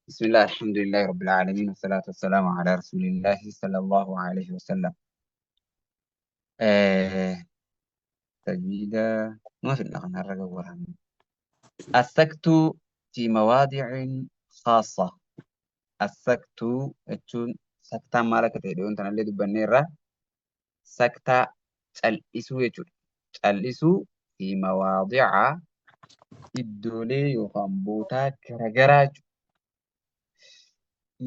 بسم الله الحمد لله رب العالمين والصلاة والسلام على رسول الله صلى الله عليه وسلم. آه تجويد ما في الأغنى الرجل. السكت في مواضع خاصة. السكت jechuun saktaan maal akka ta'e dhiyoon tanallee dubbanneerra. Saktaa cal'isuu jechuudha. Cal'isuu fi mawaadi'a iddoolee yookaan bootaa garagaraa jechuudha.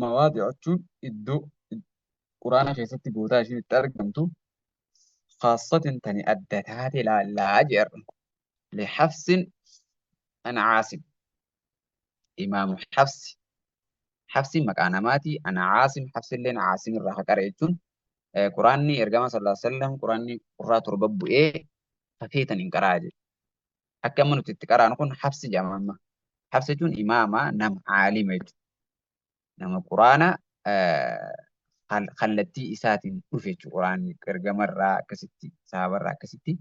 Mawaadi'a jechuun iddoo quraana keessatti bootaa ishiin itti argamtu khaassatin tani adda taate laallaa jedha. Lixafsin an Caasim. Imaamu Xafsi. Xafsiin maqaa namaati. Ana Caasim. Xafsilleen Caasim irraa haqara jechuun quraanni ergama sallallahu alaihi wasallam quraanni qurraa torba bu'ee fafeetan hin qaraa jedhu. Akka amma nuti itti qaraanu kun Xafsi jedhama amma. Xafsi jechuun imaama nama caalima jechuudha. Nama quraana kallattii isaatiin dhufe jechuudha. Quraanni ergamarraa akkasitti sahaabarraa akkasitti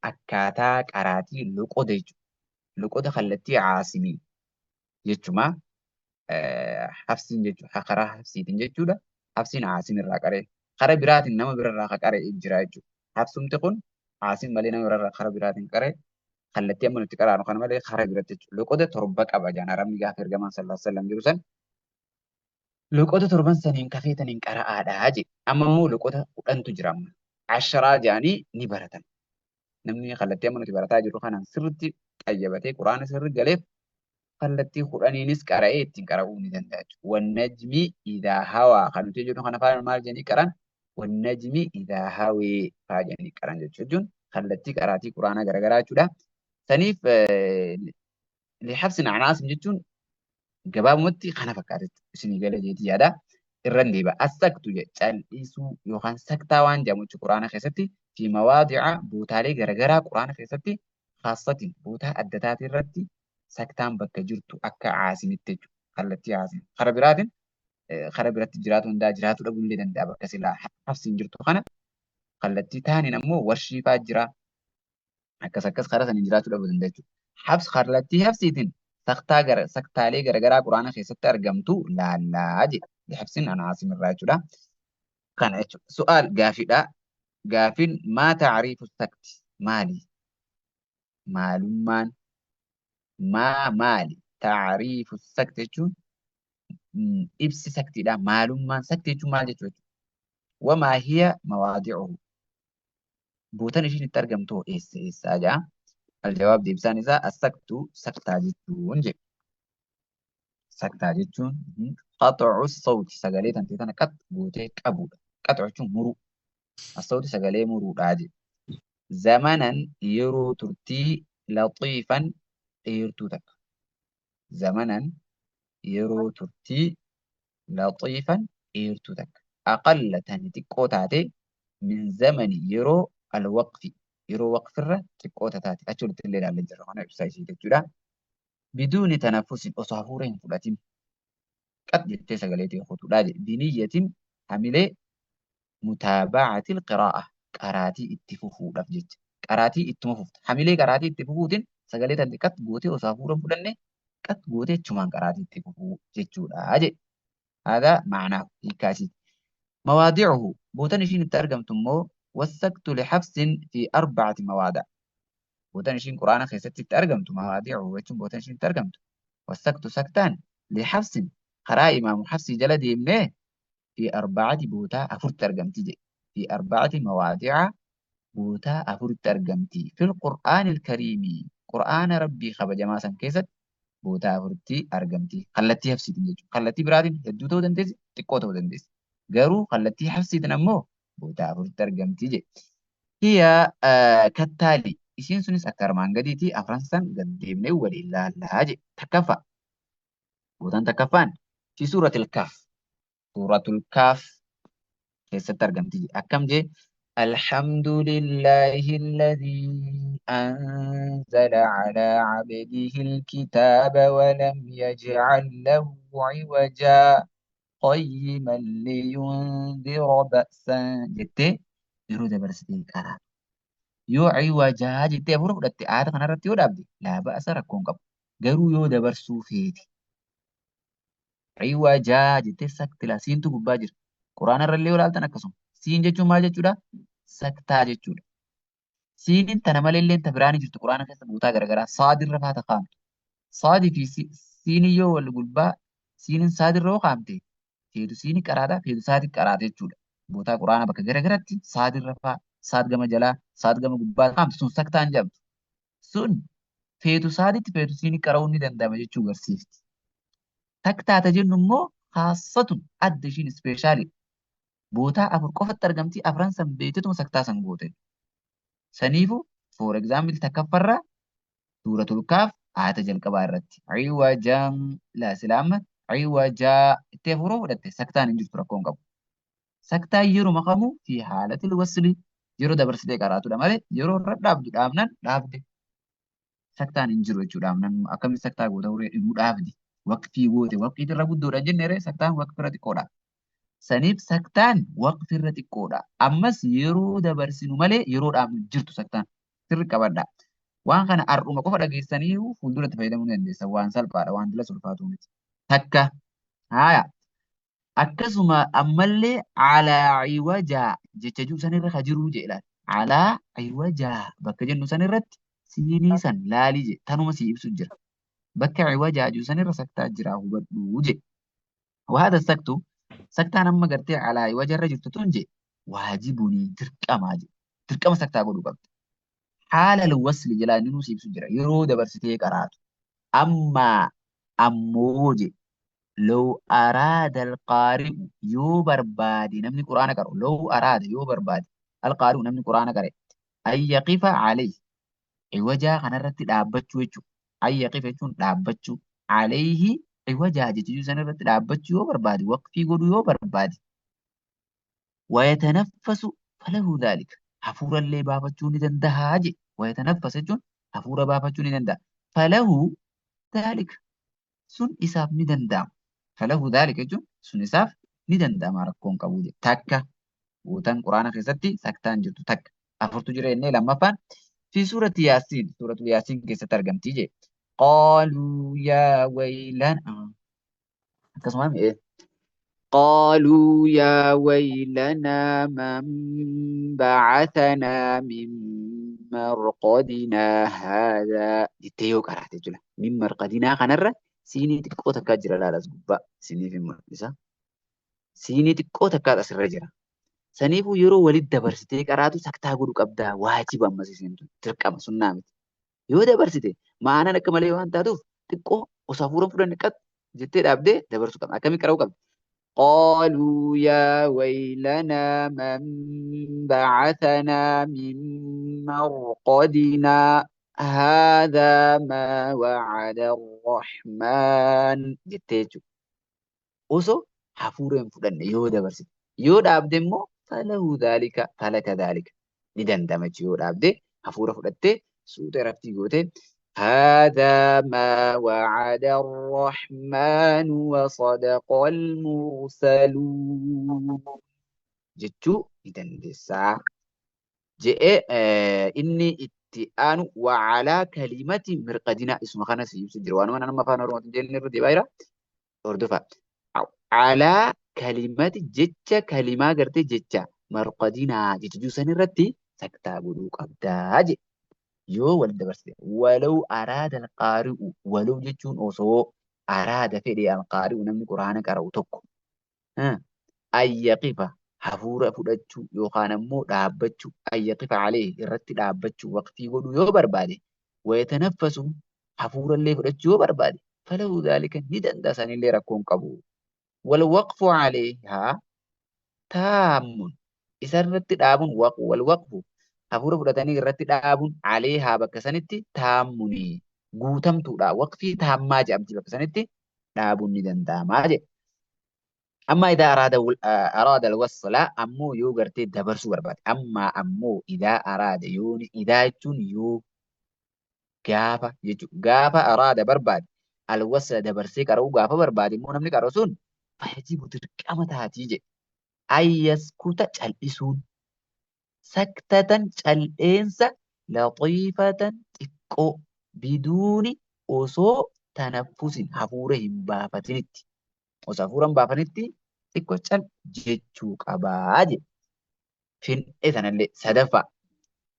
akkaataa qaraatii loqoda jechuudha. Loqoda kallattii Caasimii jechuma. Hafsiin jechuudha. Karaa Hafsiitiin jechuudha. Hafsiin Caasim irraa qaree. Karaa biraatiin nama birarraa ka qaree jira jechuudha. Hafsumti kun Caasim malee nama birarraa karaa biraatiin qaree kallattii amma nuti qaraanu kana malee karaa biratti jechuudha. Loqoda torba qaba jaan Arabni gaafa ergamaan sallallahu alaihi wasallam jiru san loqoda torban saniin kafeetaniin qara'aadhaa jedhe. Amma immoo loqoda 10tu jira amma. Asharaa jedhanii ni baratan. Namni kallattii amma nuti barataa jirru kanaan sirriitti qayyabatee quraana sirri galeef kallattii 10niinis qara'ee ittiin qara'uu ni danda'a jechuudha. Wannajmi idhaa hawaa kan nuti jennu kana afaan maal jedhanii qaran? Wannajmi idhaa hawee fa'aa jedhanii qaran jechuudha. Jechuun kallattii qaraatii quraanaa garaagaraa jechuudha. Saniif lixabsin anaasim jechuun gabaabumatti kana fakkaata jechuudha. Isinii galee jeetii yaada. Irran deeba. As-saktu jedhe cal'isuu yookaan saktaa waan jedhamu jechuudha quraana keessatti fi mawaadi'a bootaalee garaagaraa quraana keessatti khaassatiin bootaa adda taate irratti saktaan bakka jirtu akka Caasimitti jechuudha. Kallattii Caasim. Kara biraatiin kara biratti jiraatu hundaa jiraatu dhabuu illee danda'a bakka silaa Hafsiin jirtu kana kallattii taaniin ammoo Warshii fa'aa jira. Akkas akkas karaa saniin jiraachuu dhabuu danda'a jechuudha. Hafs kallattii Hafsiitiin saktaa gara saktaalee garagaraa quraana keessatti argamtu laallaa jedhe. Hafsin an Caasim irraa jechuudha. Kana jechuudha. Su'aal gaafiidha. Gaafiin maa ta'riifu sakti maali? Maalummaan maa maali? Ta'riifu sakti jechuun ibsi saktiidha. Maalummaan sakti jechuun maal jechuudha? Wamaa hiya mawaadi'uhu. Bootan ishiin itti argamtu hoo eessa eessaa jedha. Aljawaab deebisaan isaa as-saktu saktaa jechuun jedhe. Saktaa jechuun qax'u sawti sagalee tantee tana qax gootee qabuudha. Qax'u jechuun muruu. As-sawti sagalee muruudha jedhe. Zamanan yeroo turtii laxiifan dheertuu takka. Zamanan yeroo turtii laxiifan dheertuu takka. Aqalla tani xiqqoo taate min zamani yeroo alwaqfi yeroo waqfirra xiqqoo taate achi olitti illee ilaallee jirra kana ibsaa ishii jechuudha. Biduuni tanaffusin osoo hafuura hin fudhatin qat jettee sagalee tee kutuudha jedhe. Biniyyatin hamilee mutaaba'atil qiraa'a qaraatii itti fufuudhaaf jecha. Qaraatii ittuma fufta. Hamilee qaraatii itti fufuutiin sagalee tante qat gootee osoo hafuura hin fudhanne qat gootee achumaan qaraatii itti fufuu jechuudha jedhe. Haadaa ma'anaahu hiikkaa isiiti. Mawaadi'uhu bootan ishiin itti argamtu immoo wassaktu lihafsin fi arba'ati mawaada. Bootan ishiin quraana keessatti itti argamtu mawaadi'uhu jechuun bootan ishiin itti argamtu wassaktu saktaan lihafsin karaa imaamu Hafsii jala deemnee fi arba'ati bootaa afurtti argamti jedhe. Fi arba'ati mawaadi'a bootaa afuritti argamti. Fil qur'aanil kariimi qur'aana rabbii kabajamaa san keessatti bootaa afuritti argamti. Kallattii Hafsiitiin jechuudha. Kallattii biraatiin hedduu ta'uu dandeessi, xiqqoo ta'uu dandeessi. Garuu kallattii Hafsiitiin ammoo bootaa afuritti argamti jedhe. Hiya kattaali isiin sunis akka armaan gadiiti afran san gad deemnee waliin laallaa jedhe. Takkaffaa bootaan takkaffaan fi suuratil kaaf suuratul kaaf keessatti argamti jedhe. Akkam jee Alhamdulillahi alladhii anzala ala abdihi alkitaaba wa lam yaj'al lahu iwajaa qayyiman liyundhira ba'san jettee yeroo dabarsitee qaraatu. Yoo iwajaa jettee hafuura fudhatte aayata kanarratti yoo dhaabde laa ba'asa rakkoon qabu. Garuu yoo dabarsuu feete Ciwajaa jettee sakti laa siintu gubbaa jira. Quraana irra illee yoo ilaaltan akkasuma. Siin jechuun maal jechuudha? Saktaa jechuudha. Siiniin tana malee illee ta biraan jirtu quraana keessa guutaa garagaraa saadirra faata kaa'amtu. Saadii fi siiniin yoo wal gubbaa siiniin saadirra yoo kaa'amte feetu siini qaraadha feetu saadi qaraata jechuudha. Bootaa quraana bakka garagaratti saadirra faa saad gama jalaa saad gama gubbaa kaa'amtu sun saktaan jedhamtu. Sun feetu saaditti feetu siini qara'uun ni danda'ama jechuu garsiifti. Taktaata jennu immoo khaasatun adda ishiin ispeeshaalidha. Bootaa afur qofatti argamti afran san beektetuma saktaa san goote. Saniifu for example takkaffarraa suuratul kaaf ayata jalqabaa irratti. Ciwajan laa sila amma ciwajaa itti hafuuroo fudhatte saktaan hin jirtu rakkoon qabu. Saktaan yeruma kamuu fi haalatil wasli yeroo dabarsitee qaraatudha malee yeroo irra dhaabdu dhaabnan dhaabde. Saktaan hin jiru jechuudha. Dhaabnan akkamitti saktaa goota uree inuu dhaabdi. Waqfii goote waqfii irra guddoodha jenne ree saktaan waqfii irra xiqqoodha. Saniif saktaan waqfii irra xiqqoodha. Ammas yeroo dabarsinu malee yeroo dhaabnu jirtu saktaan. Sirri qabadha. Waan kana har'uma qofa dhageessanii fuulduratti fayyadamuu ni dandeessan. Waan salphaadha. Waan dila sulfaatu miti. Takka. Haaya. Akkasuma ammallee alaa ciwajaa jecha jiru sanirra ka jiruu jee ilaali. Alaa ciwajaa bakka jennu sanirratti siinii san laalii jee tanuma sii ibsu jira. Bakka ciwajaa jiru sanirra saktaa jira hubadhuu jee. Waada saktu saktaan amma gartee alaa ciwajarra jirtu tun jee waajibunii dirqamaa jee. Dirqama saktaa godhuu qabdi. Haala wasli jalaa inni nuu si ibsu jira. Yeroo dabarsitee qaraatu. Amma ammoo jee Low araada alqaari'u yoo barbaade namni quraana qaru low araada yoo barbaade alqaari'u namni quraana qare an yaqifa alayhi ciwajaa kanarratti dhaabbachuu jechuudha. An yaqifa jechuun dhaabbachuu alayhi ciwajaa jechuu sanarratti dhaabbachuu yoo barbaade waqfii godhuu yoo barbaade wayatanaffasu falahu dhaalika hafuurallee baafachuu ni danda'a je wayatanaffasu jechuun hafuura baafachuu ni danda'a falahu dhaalika sun isaaf ni danda'ama. Falahu dhaalika jechuun sun isaaf ni danda'ama rakkoon qabu jedhe. Takka guutan quraana keessatti saktaan jirtu takka. Afurtu jira jennee lammaffaan fi suurati yaasiin suuratul yaasiin keessatti argamti jedhe. Qaaluu yaa waylan akkasuma mi'ee. قالوا يا ويلنا من بعثنا من مرقدنا هذا jettee yoo qaraate jechuudha. Min marqadinaa kanarra siinii xiqqoo takkaa jira laala as gubbaa isiniif hin mul'isa. Siinii xiqqoo takkaa asirra jira. Saniifuu yeroo walitti dabarsitee qaraatu saktaa godhu qabdaa waajiba ammas isiin tun dirqama sunnaa miti. Yoo dabarsite ma'anaan akka malee waan taatuuf xiqqoo osoo hafuura fudhanne qat jettee dhaabdee dabarsuu qabda. Akkamitti qara'uu qabda? قالوا يا ويلنا من بعثنا من مرقدنا هذا ما وعد الرحمن jettee jechuudha. Osoo hafuura hin fudhanne yoo dabarsite. Yoo dhaabde immoo falahu dhaalika falaka dhaalika ni danda'ama jechuudha. Yoo dhaabde hafuura fudhattee suuta irratti gootee هذا ما وعد الرحمن وصدق المرسلون jechuu ni dandeessaa. Je'ee inni itti aanu wacalaa kalimati mirqadinaa isuma kana si ibsu jira. Waanuma nama afaan Oromootiin jenne irra deebi'aa jira. Hordofa. Calaa kalimati jecha kalimaa gartee jecha marqadinaa jecha jiru san irratti saktaa godhuu qabdaa jedhe. Yoo wal dabarsite walaw araada alqaari'u walaw jechuun osoo araada fedhe alqaari'u namni quraana qara'u tokko ayyaqifa hafuura fudhachuu yookaan ammoo dhaabbachuu ayyaqifa alayhi irratti dhaabbachuu waqtii godhuu yoo barbaade wayatanaffasu hafuurallee fudhachuu yoo barbaade falahu dhaalika ni danda'a sanillee rakkoon qabu. Wal waqfu alayhaa taammun isarratti dhaabuun wal waqfu hafuura fudhatanii irratti dhaabuun alayhaa bakka sanitti taammuni guutamtuudha waqfii taammaa jedhamti bakka sanitti dhaabuun ni danda'amaa jedhe. Amma idaa araada araada alwasla ammoo yoo gartee dabarsuu barbaade amma ammoo idaa araada yoo idaa jechuun yoo gaafa jechuudha gaafa araada barbaade alwasla dabarsee qara'uu gaafa barbaade immoo namni qara'u sun fayajibu dirqama taatii jedhe. Ayyaskuta cal'isuun saktatan cal'eensa laxiifatan xiqqoo biduuni osoo tanaffusin hafuura hin baafatinitti. Osoo hafuura hin baafanitti xiqqoo cal jechuu qabaa jedhe. Fin'e sanallee sadaffaa.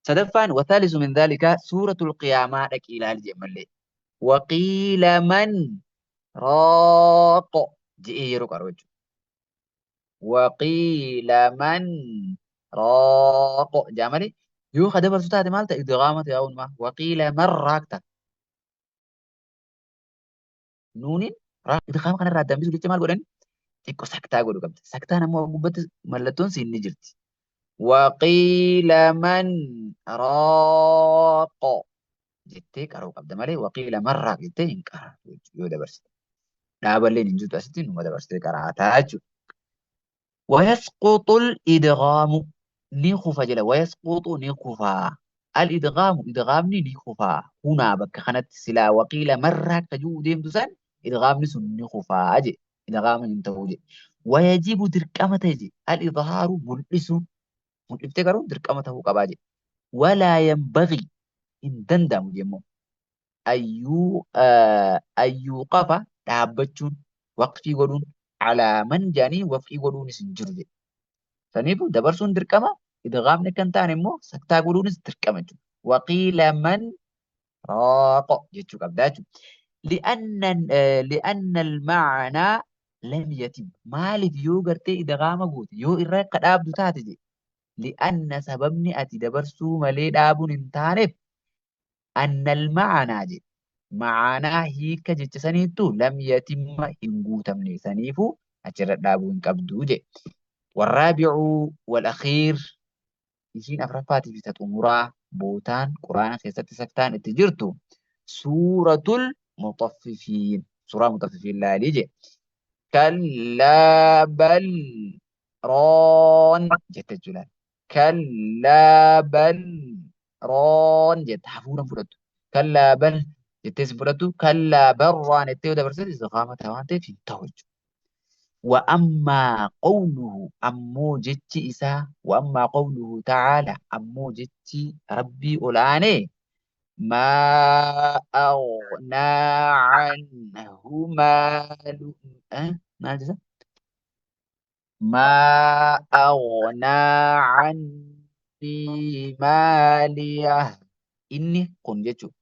Sadaffaan wasaalisu min dhaalika suuratul qiyaamaa dhaqii ilaali jedhe mallee. Waqiila man raaq jedhee yeroo qaru jechuudha. Waqiila man raaq jedha malee yoo ka dabarsu taate maal ta'a idghaama ta'uun maa waqiila man raaq ta'a. Nuuniin raa idghaama kanarraa adda hambisuuf jecha maal godhan xiqqoo saktaa godhu qabdi. Saktaan ammoo gubbatti mallattoon siin ni jirti. Waqiila man raaq jettee qaruu qabda malee waqiila man raaq jettee hin qaraatu jechuudha yoo dabarsite. Dhaaballeen hin jirtu asitti numa dabarsitee qaraataa jechuudha. Wayasquxul idghaamu ni kufa jedha. Wayasquxu ni kufa. Al idghaamu idghaamni ni kufa. Hunaa bakka kanatti silaa waqiila marraa akka jiru deemtu san idghaamni sun ni kufaa jedhe. Idghaama hin ta'u jedhe. Wayajibu dirqama ta'e jedhe. Al idhaaru mul'isuun mul'iftee garuu dirqama ta'uu qabaa jedhe. Walaa yanbagii hin danda'amu jemmoo. Ayyuuqafa dhaabbachuun waqfii godhuun alaa man jedhanii waqfii godhuunis hin jiru jedhe. Saniifuu dabarsuun dirqama idghaamni akka hin taane immoo saktaa godhuunis dirqama jechuudha. Waqiila man raaqo jechuu qabda jechuudha. Li'anna al-ma'anaa lam yatim. Maaliif yoo gartee idghaama goote yoo irra akka dhaabdu taate jedhe. Li'anna sababni ati dabarsuu malee dhaabuun hin taaneef annal ma'anaa jedhe. Ma'anaa hiika jecha saniittu lam yatimma hin guutamne saniifuu achirra dhaabuu hin qabdu jedhe. Warraabi'u wal akhiir ishiin afraffaatii fi ta xumuraa bootaan quraana keessatti saktaan itti jirtu suuratul muxaffifiin suuraa muxaffifiin laalii jedhe. Kallaa bal roon jette jechuudha. Kallaa bal roon jette hafuura hin fudhattu. Kallaa bal jettees hin fudhattu. Kallaa barraan jettee yoo dabarsite istiqaama ta'a waan ta'eef hin ta'u jechuudha. Wa ammaa qawluhu ammoo jechi isaa wa ammaa qawluhu ta'aala ammoo jechi rabbii olaanee maa aghnaa anhu maalu maal jedha maa aghnaa annii maaliyah inni kun jechuudha.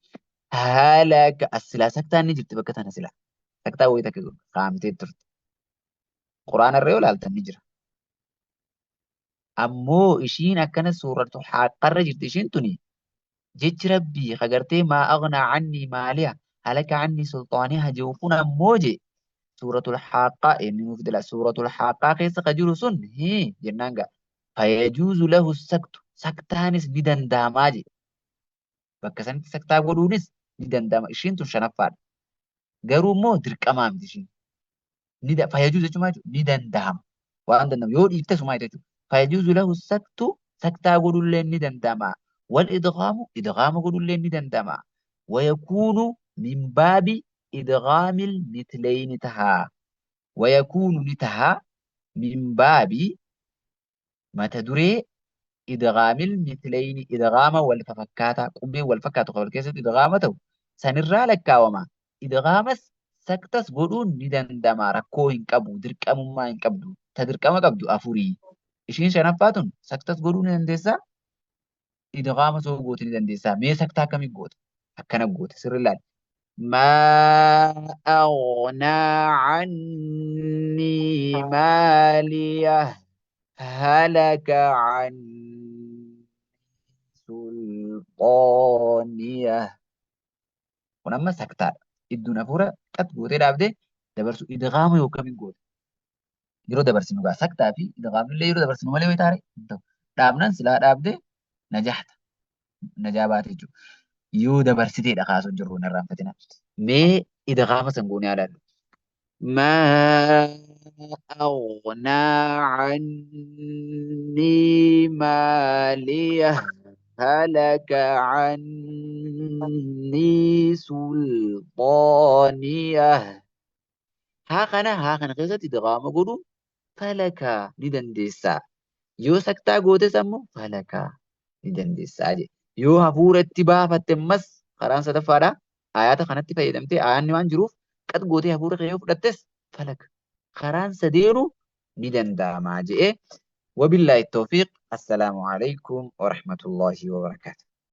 Halaka as silaa saktaan ni jirti bakka tana silaa saktaa wayii takka kaa'amtee turte. Quraana irra yoo ilaaltan ni jira. Ammoo ishiin akkana suuratu haqqarra jirti ishiin tuni jechi rabbii kagartee maa aghnaa annii maaliya halaka annii sulxaaniha jiru kun ammoo je suuratul haaqqaa inni nuuf dila suuratul haaqqaa keessa ka jiru sun hii jennaan gaa fayajuuzu lahu saktu saktaanis ni danda'amaa je bakka sanitti saktaa godhuunis ni danda'ama ishiin tun shanaffaadha garuu immoo dirqamaa miti ishiin ni fayajuuzu jechuun maal jechuudha ni danda'ama waan danda'amu yoo dhiifte sumaa jechuudha fayajuuzu lahu saktu saktaa godhullee ni danda'ama wal idghaamu idghaama godhullee ni danda'ama wayakuunu min baabi idghaamil mithleyni tahaa wayakuunu ni tahaa min baabi mata duree idghaamil mithleyni idghaama wal fafakkaataa qubee wal fakkaatu kan wal keessatti idghaama ta'u sanirraa lakkaawama. Idghaamas saktas godhuun ni danda'ama rakkoo hin qabu dirqamummaa hin qabdu ta dirqama qabdu afurii ishiin shanaffaa tun saktas godhuu ni dandeessaa idghaama soo goote ni dandeessaa mee saktaa akkamii goota akkana goota sirri laal maa aghnaa cannii maaliyah halaka cannii sulxaaniyah kun amma saktaadha idduun hafuura qat gootee dhaabdee dabarsu idghaama yoo akkamiin goota yeroo dabarsinu gaa saktaa fi idghaamni yeroo dabarsinu malee yoo taare hin ta'u. Dhaabnaan silaa dhaabdee najaahta najaa baate jechuudha. Yoo dabarsiteedha kaasuu hin jirru hin irraanfatina. Mee idghaama san goonee haa ilaallu. Maa aghnaa cannii maaliyah halaka cannii sulxaaniyah Haa kana haa kana keessatti idghaama godhuun falakaa ni dandeessaa. Yoo saktaa gootes ammoo falakaa ni dandeessaa jedhe. Yoo hafuura itti baafatte ammas karaan sadaffaadha. Ayaata kanatti fayyadamtee ayaanni waan jiruuf qad gootee hafuura kee yoo fudhattes falaka. Karaan sadeenu ni danda'ama je'e. Wabillaahi tawfiiq. Assalaamu alaikum warahmatullaahi wabarakaatu.